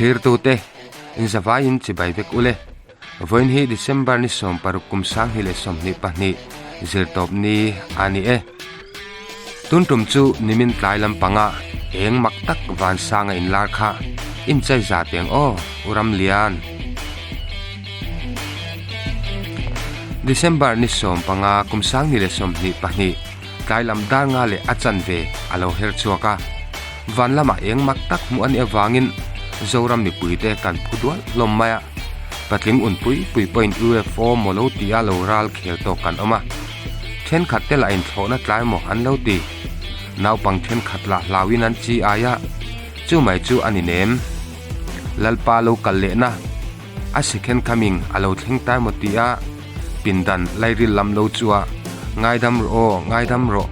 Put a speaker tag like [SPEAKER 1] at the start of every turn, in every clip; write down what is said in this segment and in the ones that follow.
[SPEAKER 1] Thlirtute, inzavaiin chibai vek ule. Vawiin hi December ni 16 kum 2022 zirtawp ni a ni e. Tun tum chu nimin tlai lampanga eng mak tak vansanga inlar kha inchai za teng aw U Ramlian. December ni 15 kum 2022 tlai lam dar nga leh a chanve a lo her chhuak a. Van lamah eng mak tak hmuh a nih avangin Zoram mipuite kan phu dual hlawm mai a. Patling unpui pui pawhin UFO maw lo tia lo ral khel tawk kan awm a. Thenkhat te lah inthlawhna tlai maw an lo ti. Naupang thenkhat lah hlauin an chi ai a, chu mai chu a ni nem. Lalpa lo kal lehna, a second coming a lo thleng tai maw tia pindan lairil lam lo chu a, ngaidam rawh aw, ngaidam rawh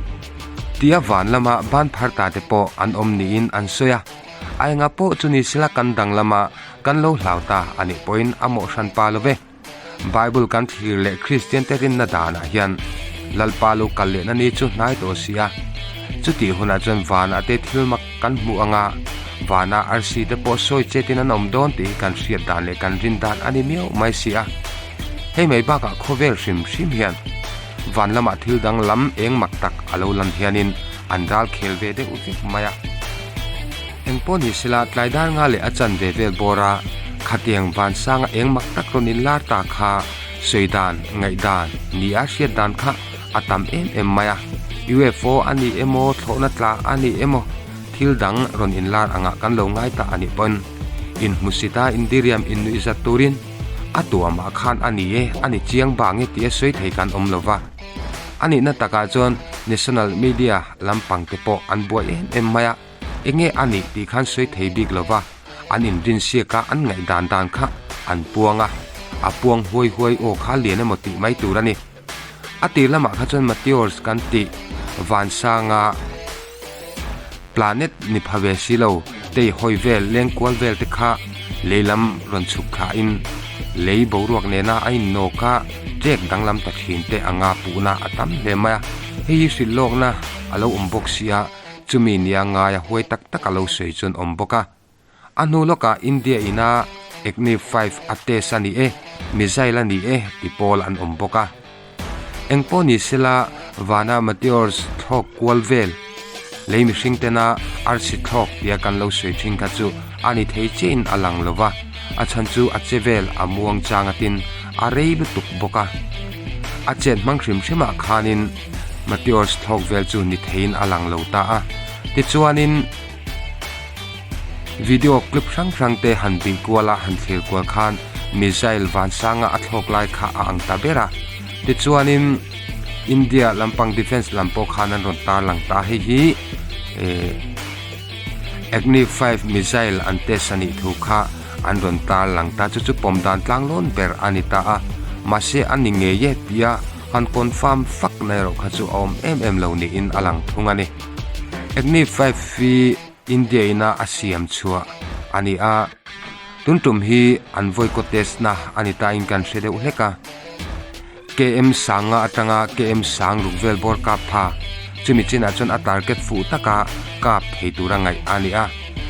[SPEAKER 1] tia van lama ban phar ta te pawh an awm niin an sawi a. A enga pawh chu ni sela kan danglam a, kan lo hlau ta a nih pawhin a mawh hran pa lo ve. Bible kan thlir leh Kristian te rinna danah hian Lalpa lo kal lehna ni chu hnai tawh si a. Chutih hunah chuan vanah te thil mak kan hmuh anga vana arsi te pawh sawi chetin an awm dawn tih hi kan hriat dan leh kan rin dan a ni miau mai si a. Hei mai bakah khawvel hrim hrim hian van lamah thil dang lam eng mak tak a lo lan hianin an ral khel ve deuh vek mai a. Engpawh ni sela tlai dar nga leh a chan ve vel bawr a, khatiang vansanga eng mak tak rawn inlar ta kha sawi dan, ngaih dan, ni a hriat dan kha a tam em em mai a. UFO a ni emaw, thlawhna tla a ni emaw, thil dang rawn inlar angah kan lo ngai ta a nih pawn inhmusit a, indiriam innuihzat turin a tuamah khan a ni e, a ni chiang bang e tih a sawi thei kan awm lo va. A nihna takah chuan national media lampang te pawh an buai em em mai a. Enge a nih tih khan sawi thei bik lo va, an inrinsiak a, an ngaih dan dan kha an puang a, a puang huai huai aw kha lian emaw tih mai tur a ni. A tir lamah kha chuan Meteors kan tih vansanga planet ni pha ve si lo tei hawi vel leng kual vel te kha lei lam rawn chhuk thlahin lei boruak nena a innawk a, ṭek danglam ta ṭhin te anga puhna a tam hle mai a, hei hi hrilh lawkna a lo awm bawk si a. Chumi nia ngaia huai tak tak a lo sawi chuan awm bawk a. A hnu lawkah India ina Agni 5 a test a ni e, missile a ni e ti pawl an awm bawk a. Engpawh ni sela vana meteors thlawk kual vel, lei mihring tena arsi thlawk tia kan lo sawi thin kha chu a ni thei chiahin a lang lo va, a chhan chu a che vel a muang chang atin a rei lutuk bawk a. A chet hmang hrim hrimah khanin Meteors thlawk vel chu ni theiin a lang lo ta a. Tichuanin video clip hrang hrang te han bih kual a, han thlir kual khan missile vansanga a thlawk lai kha a ang ta ber a. Tichuanin India lampang defence lam pawh khan an rawn tar lang ta a, hei hi eh Agni 5 missile an test a nih thu kha an rawn tar lang ta. Chu chu pawm dan tlang lawn ber a ni ta a, mahse a ni ngei e tia Han confirm fak na erawh kha chu a awm em em lo niin a lang thung a ni. Agni 5 hi India ina a siam chhuah a ni a, tun tum hi an vawi test na a ni ta in kan hre deuh hlek a. KM sanga atanga KM sang ruk vel bawr kap pha, chumi chinah chuan a target fuh taka kap thei tura ngaih a ni a.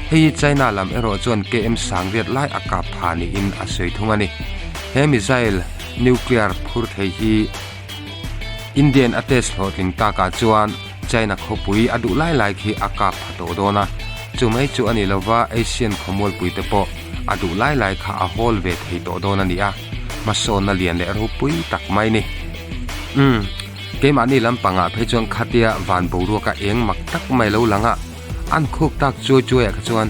[SPEAKER 1] Hei hi China lam erawh chuan KM sang riat lai a kap pha niin a sawi thung a ni. He missile nuclear phur thei hi Indian a test hlawhtling takah chuan China khawpui a duh lai lai khi a kap pha tawh dawn a, chu mai chu a ni lova Asian khawmualpui te pawh a duh lai lai kha a hawl ve thei tawh dawn a ni a, hmasawnna lian leh ropui tak mai ni. Umm, keimahni lampangah phei chuan khatia van boruaka eng mak tak mai lo lang a, an khuk tak chuai chuaiah kha chuan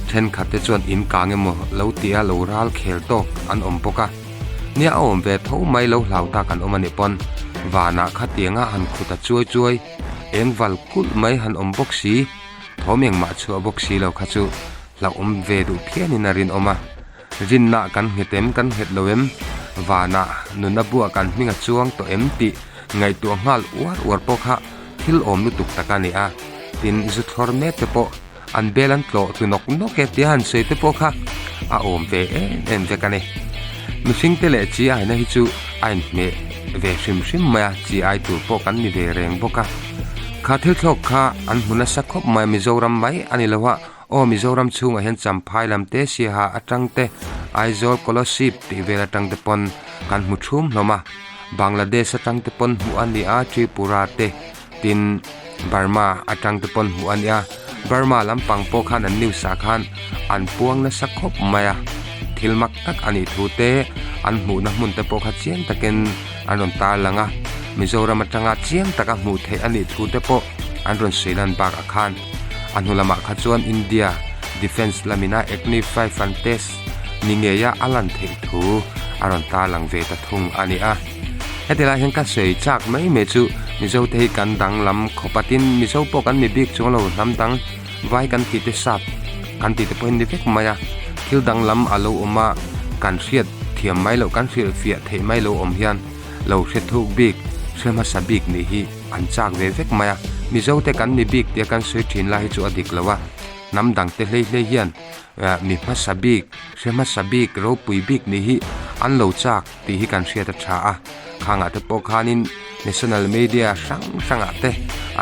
[SPEAKER 1] Thenkhat te chuan in kang emaw lo tia lo ral khel tawk an awm bawk a, nia a awm ve tho mai lo hlau tak an awm a nih pawn vanah khatianga han khut a chuai chuai eng val kulh mai han awm bawk si, thawm engmah chhuah bawk si lo kha chu hlauhawm ve duh phianin a rinawm a, rinna kan nghet em kan nghet lo em, vanah nuna buah kan hming a chuang tawh em tih ngaihtuah nghal uar uar pawh kha thil awm lutuk tak a ni a, tin zu thlawr mek te pawh An bel an tlawh tlu nawk nawk e tia han sawi te pawh kha a awm ve em em vek a ni. Mihring te leh chi aina hi chu a inhmeh ve hrim hrim mai a, chi ai tur pawh kan ni ve reng bawk a. Kha thil thlawk kha an hmu nasa khawp mai a, Mizoram mai a ni lo a, Aw Mizoram chhungah hian Champhai lam te Siaha atang te Aizawl Kolasib tih vel atang te pawn kan hmu thum hlawm a, Bangladesh atang te pawn hmuh a ni a, Tripura te tin Burma atang te pawn hmuh a ni a, Burma lampang pawh khan an news ah khan an puang nasa khawp mai a, thil mak tak a nih thu te an hmuhna hmun te pawh kha chiang takin an rawn tarlang a, Mizoram atanga chiang taka hmuh theih a nih thu te pawh an rawn sawi lan bakah khan a hnu lamah kha chuan India Defence lamina Agni 5 an test ni ngeia a lan theih thu a rawn tarlang ve ta thung a ni a. Heti lai hian ka sawi chak mai mai chu Mizo te hi kan danglam khawp a tin Mizo pawh kan mi bik chuang lo hnam dang vai kan tih te sap kan tih te pawh hi ni vek mai a thil danglam a lo awm a kan hriat thiam mai loh kan hrilhfiah theih mai lo awm hian lo hre thuk bik hre hmasa bik nih hi an chak ve vek mai a Mizo te kan mi bik tia kan sawi thin lai hi chu a dik lo a hnam dang te hlei hlei hian mi hmasa bik hre hmasa bik ropui bik nih hi an lo chak. tih hi kan hriat a tha a, khangah te pawh khanin national media hrang hrangah te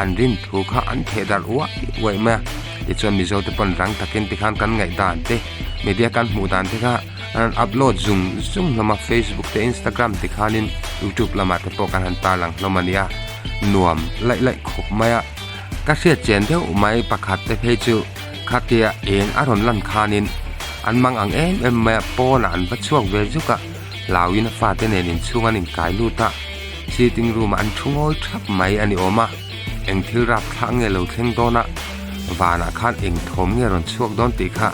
[SPEAKER 1] an rin thu kha an theh darh uai uai mai a, tichuan Mizo te pawn rang takin tikhan kan ngaih dan te media kan hmuh dan te kha an rawn upload zung zung hlawm a, facebook te instagram te khanin youtube lamah te pawh kan han tarlang hlawm a nia, nuam laih laih khawp mai a, ka hriat chian deuh mai pakhat te phei chu khatia eng a rawn lan khanin an mang ang em em mai a, pawnah an va chhuak ve zuk a. Hlauin a fate nen inchhung an inkai lut a, sitting room ah an thu ngawi thap mai a ni awm a, eng thil rap thlak nge lo thleng dawn a, vanah khan eng thawm nge rawn chhuak dawn tih kha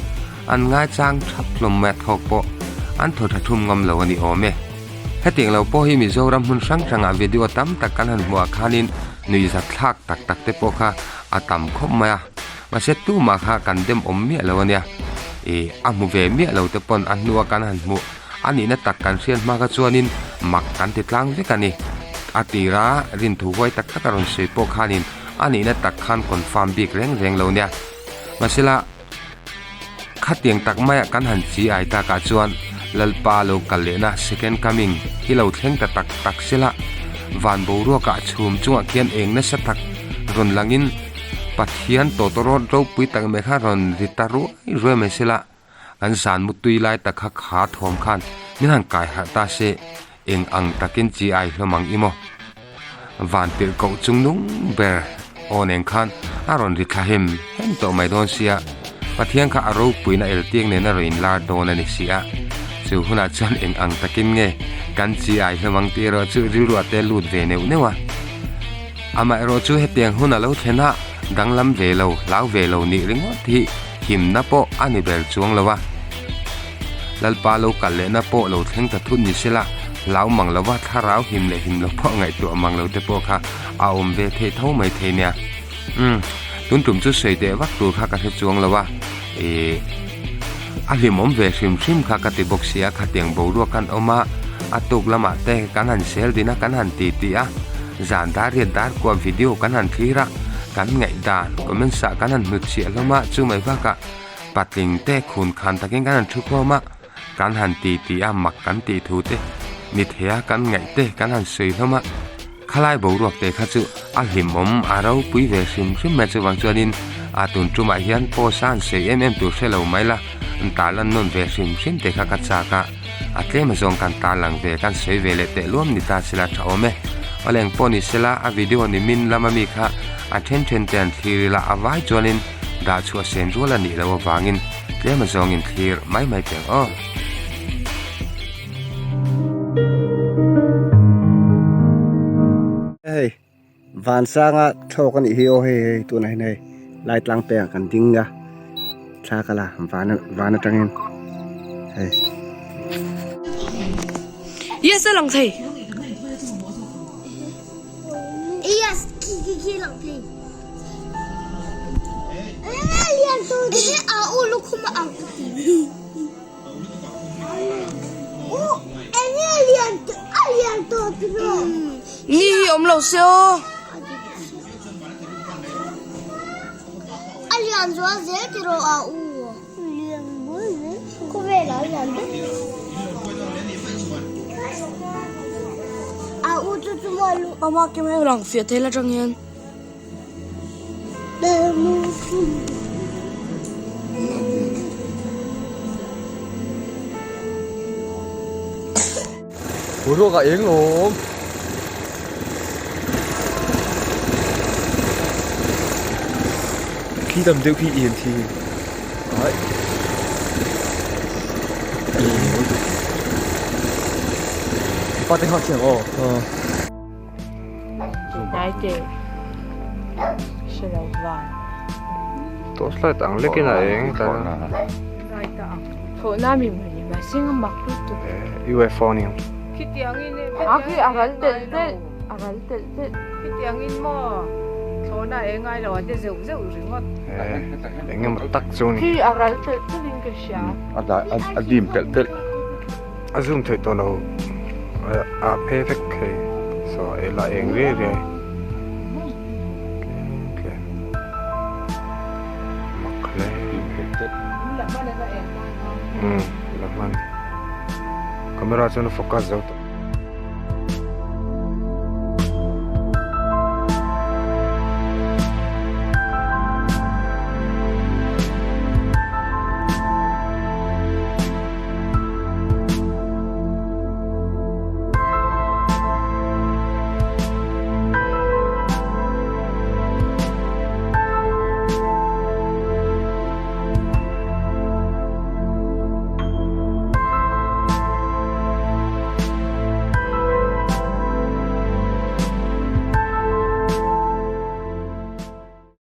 [SPEAKER 1] an ngaichang thap hlawm mai a thawk pawh an thaw tha thum ngam lo a ni awm e. Hetiang lo pawh hi Mizoram hmun hrang hrangah video tam tak kan han hmuh ah khanin nuihzat thlak tak tak te pawh kha a tam khawp mai a. Mahse tumah kha kan dem awm miah lo a nia. Ih, a hmu ve miah lo te pawn a hnua kan han hmuh a nihna tak kan hriat hma kha chuanin mak kan ti tlang vek a ni. A tira rinthu huai tak tak a rawn sawi pawh khanin a nihna tak khan confirm bik reng reng lo nia. Mahsela khatiang tak maiah kan han chi ai takah chuan Lalpa lo kal lehna second coming hi lo thleng ta tak tak sela van boruakah chhum chungah khian eng nasa tak rawn langin Pathian tawtawrawt ropui tak mai kha rawn ri ta ruai ruai mai sela, kan zan mutui lai tak kha kha thawm khan min han kai harh ta se, eng ang takin chi ai hlawm ang i maw? Van tirh koh chung nung ber aw nen khan a rawn ri thla hem hem tawh mai dawn sia, Pathian kha a ropuina eltiang nen a rawn inlar dawn a ni si a, chu hunah chuan eng ang takin nge kan chi ai hlawm ang tih erawh chu rilruah te lut ve neuh neuh a. Amaherawh chu hetiang hun a lo thlen a, danglam ve lo, hlau ve lo nih ringawt hi himna pawh a ni ber chuang lo a. Lalpa lo kal lehna pawh lo thleng ta thut ni sela, hlau mang lova thlarau him leh him lo pawh ngaihtuah mang lo te pawh kha a awm ve theih tho mai thei nia. Umm, tun tum chu sawi teh vak tur kha ka hre chuang lo a, ih, a hlimawm ve hrim hrim kha ka ti bawk sia, khatiang boruak kan awm a, a tuk lamah te kan han sel din a, kan han ti ti a, zan dar riat dar kuah video kan han thlir a, kan ngaihdan comments ah kan han hnutchhiah hlawm a, chu mai bakah patling te khun khan takin kan han thu khawm a, kan han ti ti a, mak kan tih thu te, ni theia kan ngaih te kan han sawi hlawm a. Khalai boruak te kha chu a hlimawm a ropui ve hrim hrim mai chuvang chuanin a tun tumah hian post a han sawi em em tur hre lo mai la an tarlan nawn ve hrim hrim te kha ka chak a a tlem azawng kan tarlang ve kan sawi ve leh teh luam ni ta sela tha awm e awle eng pawh ni sela a video ni min lama mi kha a then then te an thlir ila a vai chuanin dah chhuah sen rual a nih loh avangin tlem azawngin thlir mai mai teh ang aw.
[SPEAKER 2] Hei vansanga thlawk a nih hi aw hei hei tunah hian hei lai tlang pengah kan ding a thla ka la van van atangin hei.
[SPEAKER 3] Yes a lang thei.
[SPEAKER 4] Yes khi khi khi lang thei. Lian tu a u lukhum a ang ka ti.
[SPEAKER 3] Ni hi awm lo se aw.
[SPEAKER 4] A lian zual zel tiraw a u. Lian zual zel khawvel ah lian vek. A u chu chu maw lu.
[SPEAKER 3] Ama kem hei lang fiah thei la tang hian.
[SPEAKER 5] Boruak a eng lawm. Khi tam deuh khi en thi. Ai. Pa te kha chiang aw.
[SPEAKER 6] Hnai teh hre lo van.
[SPEAKER 1] Torchlight ang lekin a eng ta.
[SPEAKER 6] Thlawhna mi mawni mahse a mak lutuk.
[SPEAKER 1] UFO ni ang.
[SPEAKER 7] Khitiangin e
[SPEAKER 6] A khi a ral telh telh a ral telh telh.
[SPEAKER 7] Khitiangin maw thlawhna eng ngai lo a te zeuh zeuh ringawt.
[SPEAKER 1] Eng emaw tak chu ni.
[SPEAKER 6] Khi a ral telh telh in ka hria.
[SPEAKER 8] A dai a dim telh telh.
[SPEAKER 1] A zoom theih tawh lo a phe vek thei saw a la eng riai riai mak hle umm la hman camera chuan a focus zo tawh.